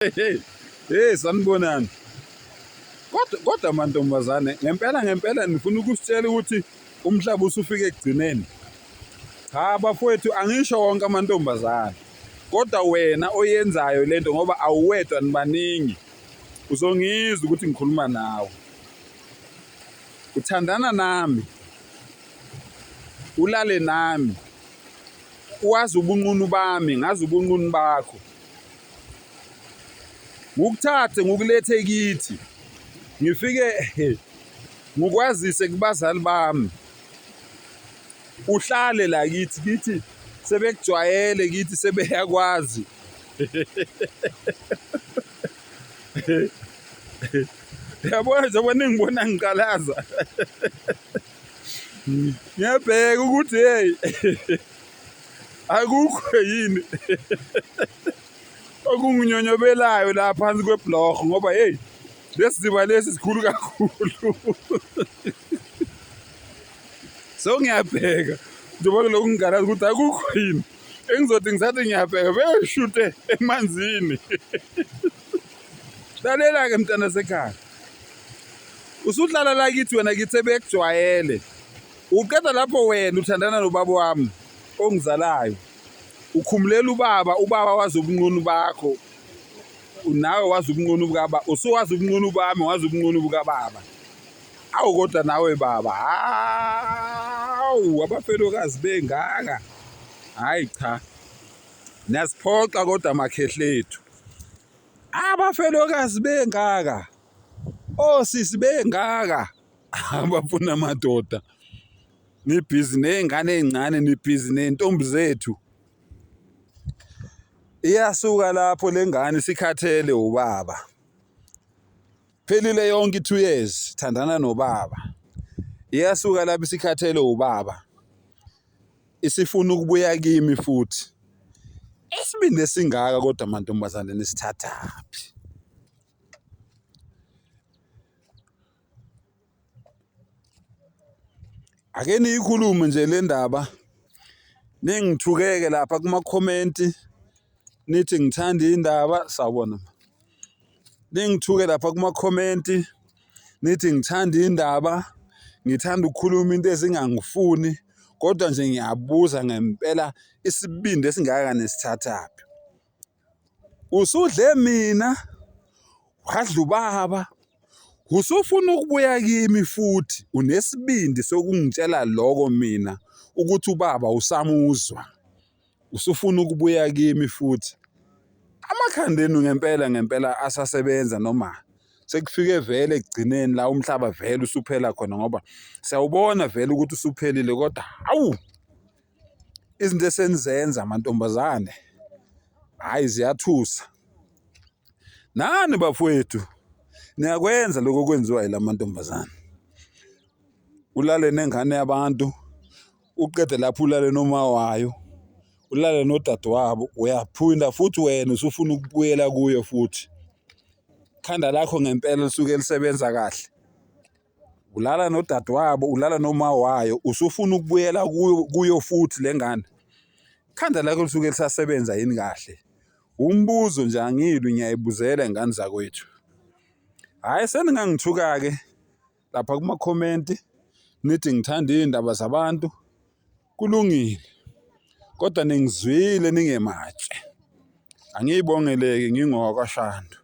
Hey, hey sanibonani. Kodwa mantombazane ngempela ngempela nifuna ukusitshela ukuthi umhlaba usufike ekugcineni. Cha bafowethu angisho wonke amantombazane. Kodwa wena oyenzayo lento ngoba awuwedwa nibaningi. Uzongizwa ukuthi ngikhuluma nawe. Uthandana nami. Ulale nami. Wazi ubunqunu bami, ngazi ubunqunu bakho. Ngikuthathe ngikulethe kithi ngifike ngikwazise kubazali bami uhlale la kithi kithi sebekujwayele kithi sebeyakwazi yabona njengoba ningibona ngiqalaza ngiyabheka ukuthi hey akukho yini okunginyonyobelayo la phansi kwebhlorho ngoba hey lesi siziba lesi sikhulu kakhulu so ngiyabheka njengoba kulokhu ngigalaza ukuthi akukho yini engizothi ngisathi ngiyabheka beshute emanzini lalela-ke mntana sekhaya usuhlala la kithi wena kithi sebekujwayele uqeda lapho wena uthandana nobaba wami ongizalayo ukhumulela ubaba ubaba wazi ubunqunu bakho nawe wazi ubunqunu bukaba usuwazi ubunqunu bami wazi ubunqunu bukababa awu kodwa nawe baba hawu abafelokazi bengaka hayi cha niyasiphoxa kodwa makhehlethu abafelokazi bengaka osisi bengaka abafuna amadoda nibhizi ney'ngane ey'ncane nibhizi ney'ntombi zethu iyasuka lapho le ngane isikhathele ubaba phelile yonke i-two years thandana nobaba iyasuka lapho isikhathele ubaba isifuna ukubuya kimi futhi isibindi esingaka kodwa mantombazane nisithathaphi Ake niyikhulume nje le ndaba ningithukeke lapha kumakhomenti nithi ngithanda indaba sawubona. Ningithuke lapha kumakhomenti nithi ngithanda indaba, ngithanda ukukhuluma into ezingangifuni kodwa nje ngiyabuza ngempela isibindi esingaka nisithathaphi? Usudle mina wadla ubaba usufuna ukubuya kimi futhi unesibindi sokungitshela lokho mina ukuthi ubaba usamuzwa usufuna ukubuya kimi futhi amakhanda enu ngempela ngempela asasebenza noma sekufike vele ekugcineni la umhlaba vele usuphela khona ngoba siyawubona vele ukuthi usuphelile kodwa hawu Izinto esenizenza mantombazane hhayi ziyathusa. Nani bafowethu niyakwenza lokho okwenziwa yila mantombazane. Ulale nengane yabantu uqede lapho ulale noma wayo, ulale nodadewabo, uyaphinda futhi wena usufuna ukubuyela kuyo futhi. Ikhanda lakho ngempela lisuke lisebenza kahle. Ulala nodadewabo, ulala noma wayo, usufuna ukubuyela kuyo kuyo futhi le ngane. Ikhanda lakho lisuke lisasebenza yini kahle? Umbuzo nje angilwi ngiyayibuzela ingane zakwethu. Hhayi seningangithuka-ke lapha kumakhomenti nithi ngithanda iy'ndaba zabantu, kulungile kodwa ningizwile ningematshe. Angiyibongeleke ngingowakwaShandu.